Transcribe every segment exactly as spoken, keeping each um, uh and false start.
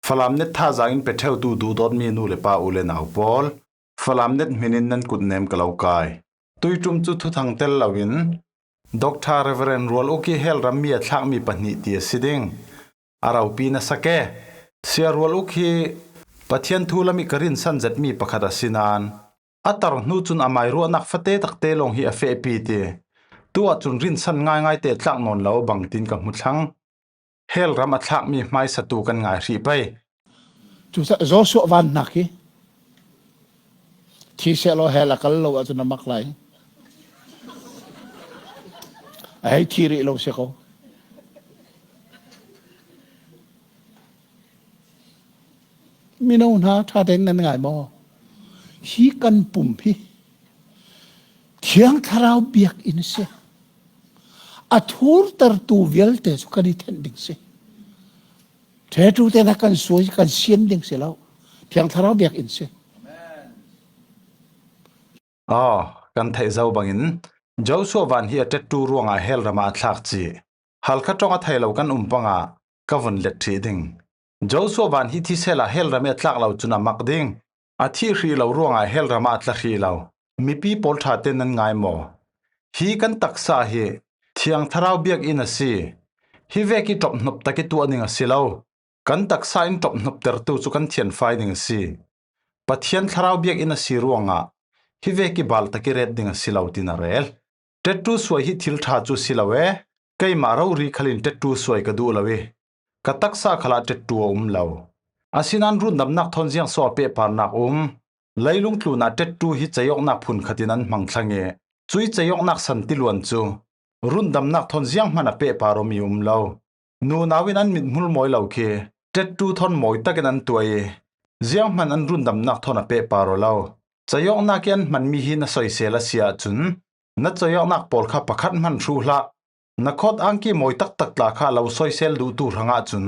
Falam net thazaang in pe theutu duhdawtmi nu le pa u le nau pawl, Falam net hminin nan kutnem ka lo kai. Tuiṭum cu thuthang tel loin Doctor Reverend Rual Uk hi Hell ram mi a thlakmi pahnih ti a si ding. A ropi na sa ke. Sia Rual Uk hi Pathian thu lam ih ka rinsan zetmi pakhat a si nain a tar hnu cun amai ruahnak fate takte lawng hi a fehpi ti. Tu ahcun rinsan ngaingai te a tlak nawn lo bangtin ka hmu thlang. Hell ram a thlakmi hmaisatu kan ngai hrih pei. Cucaah Joshua van hnak hi thi seh law, hell a kal lo ahcun a mak lai. A hei thi rih lo si ko. Mino hna ṭha tein nan ngai maw? Hi kan pum hi Thiang Thlarau biakinn a si. A thurtertu vialte cu kan i thenh ding si. Ṭhetu te na kan suai, kan siam ding si lo. Thiang Thlarau biakinn si. Aw, kan theih zo bangin Joshua van hi a ṭettu ruangah Hell ramah a thlak cih Halkha ṭong a thei lo kan um pangah ka vun let ṭhih ding. Joshua van hi thisen ah Hell ram ih a tlak lo cun a mak ding. A thih hrih lo ruangah Hell ram ah a tla hrih lo. Mipi pawl ṭha te nan ngai maw? Hi kan taksa hi Thiang Thlarau biakinn a si. Hi vek ih ṭophnop tak ih tuah ning a si lo. Kan taksa in ṭophnoptertu cu kan thianfai ding a si. Pathian Thlarau biakinn a si ruangah hi vek ih bal tak ih ret ding a si lo, tin a rel. Ṭettu suai hi thil ṭha cu si lo e, keimah rori khal in ṭettu suai ka duh lo ih, ka taksa khalah ṭettu a um lo. Asinain rundamnak thawn ziangso a pehparnak um? Leilung tlunah ṭettu hi ceiawknak phunkhat in an hmang thlang ih, cui ceiawknak san tiluan cu rundamnak thawn zianghman a pehpar awmi um lo. Nunau in an mithmul mawi lo khi ṭettu thawn mawi takin an tuah ih, zianghman an rundamnak thawn a pehpar aw lo. Ceiawknak ih an hmanmi hi na soisel a si ahcun, na ceiawknak pawl kha pakhat hman hruh hlah. Na khawt angki mawi taktak tla kha a lo soisel duhtu hrangah cun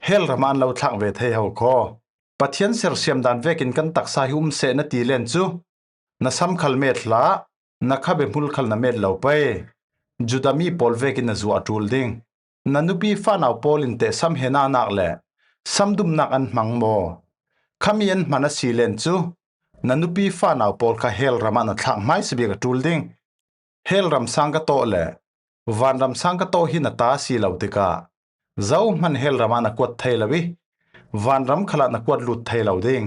Hell ramah an lo thlak ve thei ho khaw. Pathian sersiam dan vekin kan taksa hi um seh na ti len cu, na sam khal met hlah, na khabe hmul khal na met lo pei. Judah mi pawl vekin na zuah a ṭul ding. Na nupi fanau pawl in teh sam he nanak le sam dumnak an hmang maw? Khami an hman a si len cu, na nupi fanau pawl kha Hell ramah na thlak hmaisa bik a ṭul ding. Hell ram sang ka tawh le vanram sang ka tawh hi na ta a si lo tikah, zohman Hell ramah na kuat thei lo ih, vanram khalah na kuat lut thei lo ding.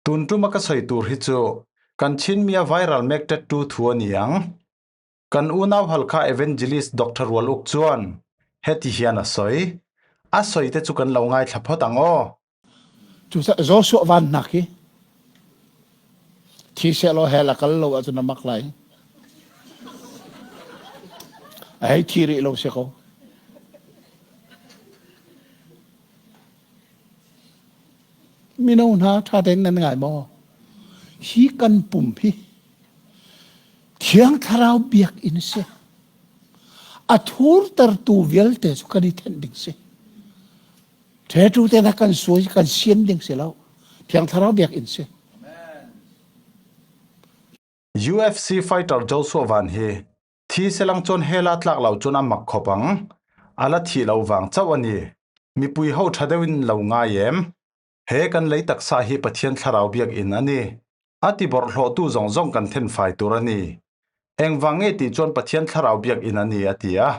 Tunṭum a ka soi tur hi cu kan Chinmi a viral mek ṭettu thu a ni ang. Kan unau Halkha Evangelist Doctor Rual Uk cuan heti hian a soi. A soi te cu kan lo ngaithla phawt ang aw. Cucaah Joshua van hnak hi thi seh law, hell a kal lo ahcun a mak lai. A hei thi rih lo si ko. Mino hna ṭha tein nan ngai maw? Hi kan pum hi Thiang Thlarau biakinn a si. A thurtertu vialte cu kan i thenh ding si. Ṭhetu te na kan suai, kan siam ding si lo. Thiang Thlarau biakinn si. U F C fighter Joshua van hi thi selang cun hell a tlak lo cun a mak khawp ang. A la thih lo vang cauh a ni. Mipui ho ṭha deuh in lo ngai em? He kan lei taksa hi Pathian Thlarau biakinn a ni. A tiborhhlawhtu zongzong kan thenfai tur a ni. Engvang nge ti cuan Pathian Thlarau biakinn a ni a ti a.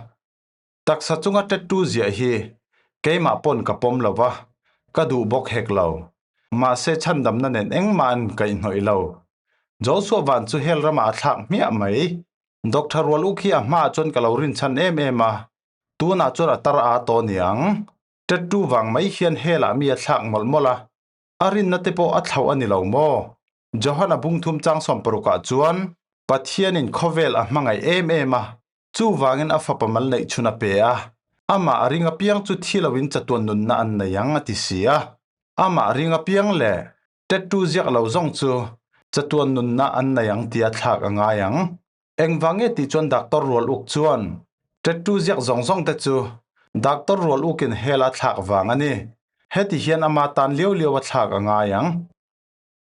Taksa cungah ṭettu ziah hi keimah pawn ka pom lo va, ka duh bawk hek lo. Mahse, chhandamna nen engmah an kaihhnawih lo. Joshua van cu hell ramah a thlak hmiah mai. Doctor Rual Uk hi a hma ahcun ka lo rinsan em em a, tunah cun a tar a taw niang. Ṭettu vang mai hian hell ah mi a thlak molhmolh a, a rinna te pawh a thlauh a ni lo maw? Johan a bung thum cang sawm paruk ah cuan Pathian in khawvel a hmangaih em em a, cuvangin a fapa mal neih chun a pe a, amah a ring a piang cu thi loin catuan nunna an nei ang a ti si a, amah a ring a piang le ṭettu ziak lo zong cu catuan nunna an nei ang tiah thlak a ngai ang. Engvang nge ti cuan Doctor Rual Uk cuan ṭettu ziak zongzong te cu Doctor Rual Uk in hell a thlak vang a ni. Heti hian ama tan liolio a thlak a ngai ang.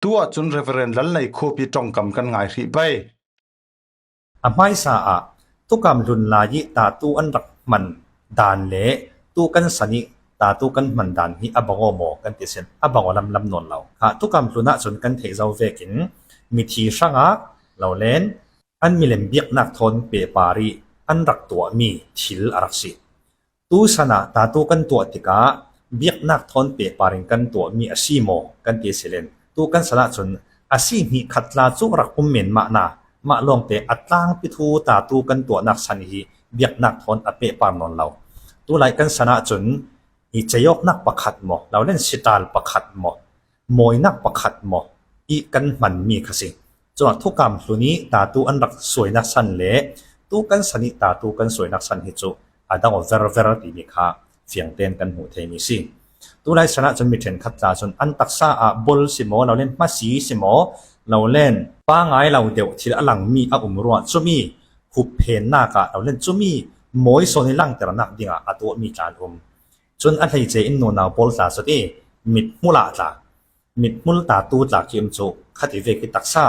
Tu ahcun Reverend Lalnei Khuapi ṭongkam kan ngai hrih pei. A hmaisa ah tukam hlun lai ih tatu an rak hman dan le tu kan san ih tatu kan hman dan hi a bang aw maw kan ti sin, a bang aw lamlam nawn lo. Kha, thukam hlun ah cun kan theih zo vekin mithi hrangah lo len an milem biaknak thawn pehpar ih an rak tuahmi thil a rak si. Tu san ah tatu kan tuah tikah biaknak thawn pehpar in kan tuahmi a si maw kan ti si len, tu kan san ah cun a si hnih khat tla cu rak um men mahna, mah lawngte a tlangpi thu tatu kan tuahnak san hi biaknak thawn a pehpar nawn lo. Tulai kan san ah cun i ceiawknak pakhat maw, lo len sital pakhat maw, mawinak pakhat maw ih kan hmanmi kha si. Cun thukam hlun ih tatu an rak suainak san le tu kan san ih tatu kan suainak san hi cu a dang aw verver timi kha fiangtein kan hmuh theimi si. Tulai san ah cun mi ṭhenkhat tla cun an taksa ah bol si maw, lo len hmasi si maw, lo len pangai lo deuh thil a langmi a um ruangah cumi hupphennak ah, lo len cumi mawi sawn ih langternak dingah a tuahmi tla an um. Cun a hleice in nunau pawl tla zat ih mithmul ah tla, mithmul tatu tla khi um cu khat ih vek ih taksa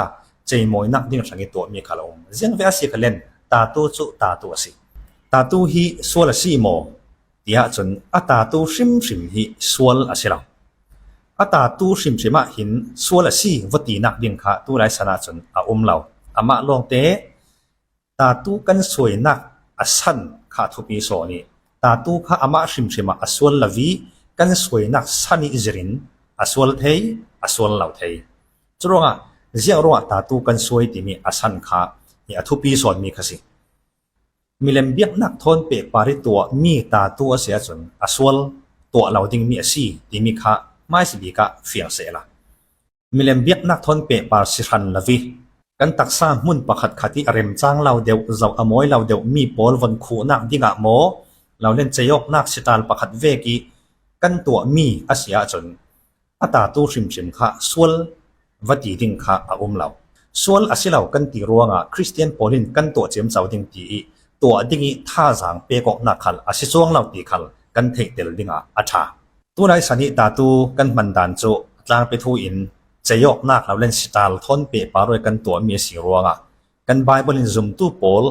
ceimawinak ding hrang ih tuahmi kha a um. Ziangvek a si kha len tatu cu tatu a si. Tatu hi sual a si maw? Tiah cun a tatu hrimhrim hi sual a si lo. A tatu hrimhrim ah hin sual a si va tinak ding kha tulai san ah cun a um lo. Amah lawngte tatu kan suainak a san kha a thupi sawn ih, tatu kha amah hrimhrim ah a sual lo ih kan suainak san ih zir in a sual thei, a sual lo thei. Curuangah ziang ruangah tatu kan suai timi a san kha hi a thupi sawnmi kha si. Milem biaknak thawn pehpar ih tuahmi tatu a si ahcun a sual tuah lo dingmi a si timi kha hmaisabik ah fiang sehla, milem biaknak thawn pehpar si hran lo ih kan taksa hmun pakhat khat ih a remcang lo deuh, zoh a mawi lo deuh mi pawl von khuhnak dingah maw, lo len ceiawknak sital pakhat vek ih kan tuahmi a si ahcun a tatu hrimhrim kha sual va ti ding kha a um lo. Sual a si lo kan ti ruangah Khristian pawl in kan tuah ciamco ding ti ih tuah ding ih thazaang pek awknak khal a si cuang lo ti khal kan theihtel dingah a ṭha. Tulai san ih tatu kan hman dan cu tlangpi thu in ceiawknak lo len sital thawn pehpar ih kan tuahmi a si ruangah kan Baibal in zumtu pawl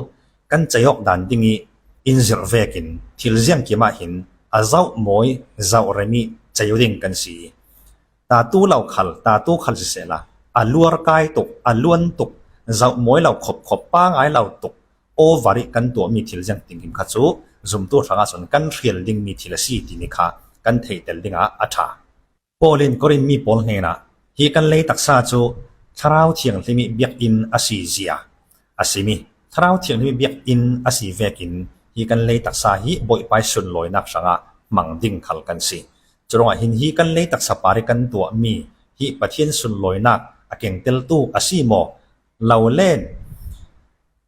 kan ceiawk dan ding ih in zirh vekin thil ziangkim ah hin a zoh mawi, zoh rem ih cei uh ding kan si. Tatu lo khal, tatu khal sisehla, a luar kai tuk, a luan tuk, zoh mawi lo khopkhop, pangai lo tuk, over ih kan tuahmi thil ziangtinkim kha cu zumtu hrangah cun kan hrial dingmi thil a si timi kha kan theihtel dingah a ṭha. Paul in Korin mi pawl hnenah hi kan lei taksa cu Thlarau Thianghlim ih biakinn a si zia a simi, Thlarau Thianghlim ih biakinn a si vekin hi kan lei taksa hi Bawipa ih sunlawinak hrangah hmang ding khal kan si. Curuangah hin hi kan lei taksa par ih kan tuahmi hi Pathian sunlawinak a kengteltu a si maw? Lo len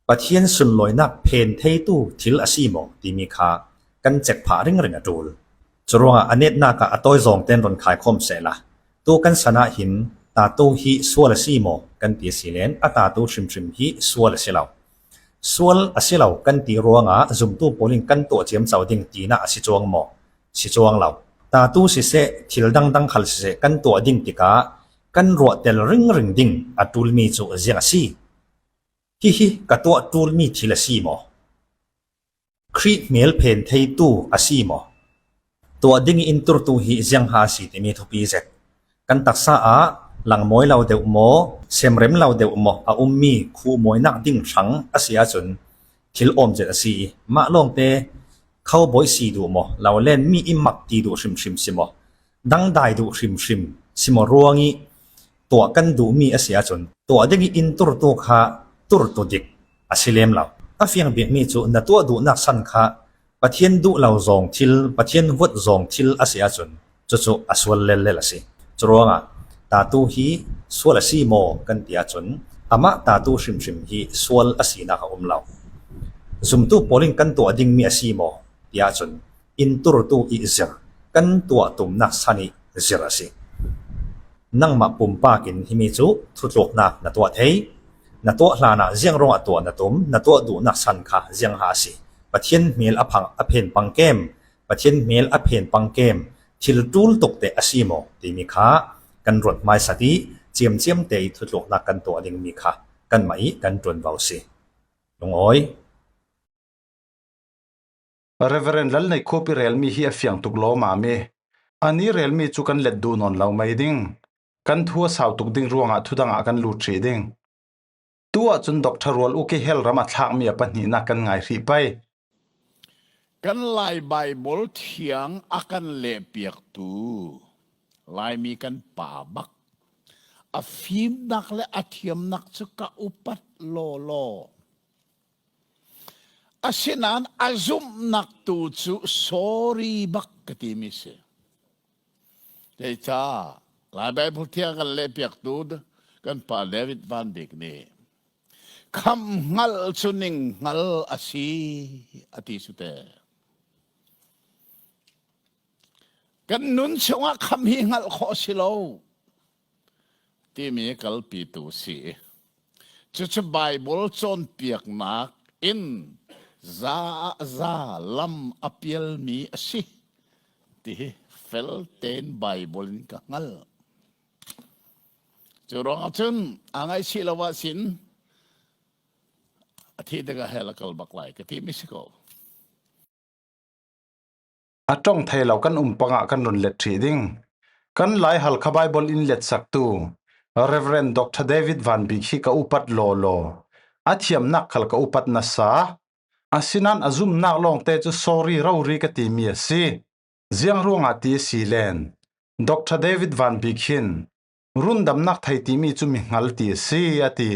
Pathian sunlawinak phen theitu thil a si maw timi kha kan cek phah ringring a ṭul. Curuangah a netnak ah a tawizawng tein run khaikhawm sehla, tu kan san ah hin tatu hi sual a si maw kan ti a si len a tatu hrimhrim hi sual a si lo. Sual a si lo kan ti ruangah zumtu pawl in kan tuah ciamco ding tinak a si cuang maw? Si cuang lo. Tatu siseh, thil dangdang khal siseh kan tuah ding tikah kan ruahtel ringring ding a ṭulmi cu ziang a si? Hihi ka tuah ṭulmi thil a si maw? Khrih hmel phen theitu a si maw? Tuah ding ih in turtu hi ziangha a si timi thupi zet. Kan taksa ah lang mawi lo deuh maw, semrem lo deuh maw a ummi khuhmawinak ding hrang a si ahcun thil awm zet a si ih mah lawngte khawbawi si duh maw, lo len mi ih mak ti duh hrimhrim si maw, dangdai duh hrimhrim si maw ruangih tuah kan duhmi a si ahcun tuah dingih in turtu kha turtu dik a si lem lo. A fiang bikmi cu na tuah duhnak san kha Pathian duh lo zawng thil, Pathian huat zawng thil a si ahcun cucu a sual lellel a si. Curuangah tatu hi sual a si maw kan ti ahcun amah tatu hrimhrim hi sual a sinak a um lo. Zumtu pawl in kan tuah dingmi a si maw ti ahcun in turtu ih zir, kan tuah tumnak san ih zir a si. Nangmah pumpak in himi cu thutluknak na tuah thei. Na tuah hlanah ziang ruangah tuah na tum, na tuah duhnak san kha ziangha a si? Pathian hmel a phang, a phen pang kem, Pathian hmel a phen pang kem, thil ṭul tuk te a si maw timi kha kan ruat hmaisat ih ciamciam te ih thutluknak kan tuah dingmi kha kanmah ih kan ṭuanvo si. Lungawi. Reverend Lalneikhup i relmi hi a fiang tuk lawm a mi. A ni relmi cu kan let duh nawn lo mai ding. Kan thu a sau tuk ding ruangah thudangah kan lut hrih ding. Tu ahcun Doctor Rual Uk i hell ram a thlakmi a pahnihnak kan ngai hrih pei. Kan Lai Baibal thiang a kan lehpiaktu Laimi kan pa bak a fimnak le a thiamnak cu ka upat lawlaw. Asinain a zumhnak tu cu sorry bak ka timi si. Zeicah Lai Baibal thiang kan lehpiaktu kan pa David Van Bik nih, "Khamh hngalh cu ning hngal a si," a ti sute. Kan nun chungah khamh hi hngalh khawh a si lo timi kalpitu si. Cucu Baibal cawnpiaknak in za ah za lam a pialmi a si ti hi fel tein Baibal in ka hngal. Cu ruangah cun a ngaihchih lo ah sin a thih tikah hell a kal bak lai ka timi si ko. A ṭong thei lo kan um pangah kan run let ṭhih ding. Kan Lai Halkha Baibal in letsaktu Reverend Doctor David Van Bik hi ka upat lawlaw. A thiamnak khal ka upat nasa. Asinain a zumhnak lawngte cu sorry rori ka timi a si. Ziang ruangah ti a si len, Doctor David Van Bik hin rundamnak thei timi cu mi hngal ti a si, a ti.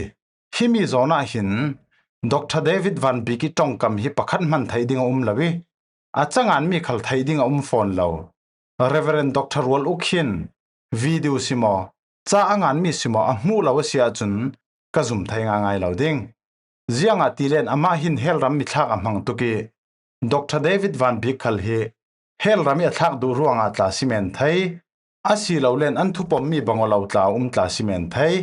Himi zawn ah hin Doctor David Van Bik i ṭongkam hi pakhat hman theih ding a um lo i, a canganmi khal theih ding a um fawn lo. Reverend Doctor Rual Uk hin video si maw, ca a nganmi si maw a hmuh lo a si ahcun ka zum thei ngaingai lo ding. Ziangahtile amah hin hell ram mi thlak a hmang tuk i, Doctor David Van Bik khal hi hell ram i a thlak duh ruangah tla si men thei, asilole an thupommi bang aw lo tla a um tla si men thei.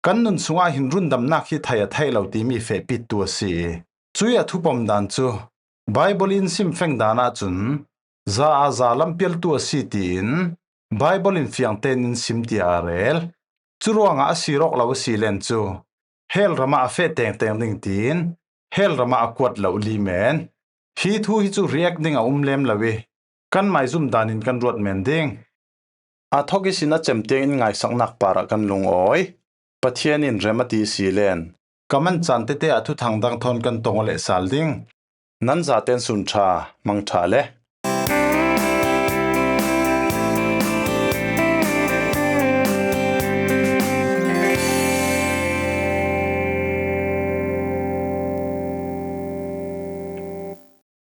Kan nun sungah hin rundamnak hi thei a theih lo timi fehpittu a si i, cui a thupom dan cu Baibal in simfeng dan ahcun za ah za lampialtu a si tiin Baibal in fiang tein in sim tiah a rel. Cu ruangah a sir awk lo a si len cu hell ram ah a feh tengteng ding tiin hell ram ah a kuat lo li men. Hi thu hi cu react ding a um lem lo i, kan maizum dan in kan ruat men ding. A thawk ihsin a cem tiang in ngaisaknak par ah kan lungawi. Pathian in rem a ti si len, ka man caan tete ah thuthang dang thawn kan tong aw leh sal ding. Nan zaten sun ṭha, hmang ṭha le.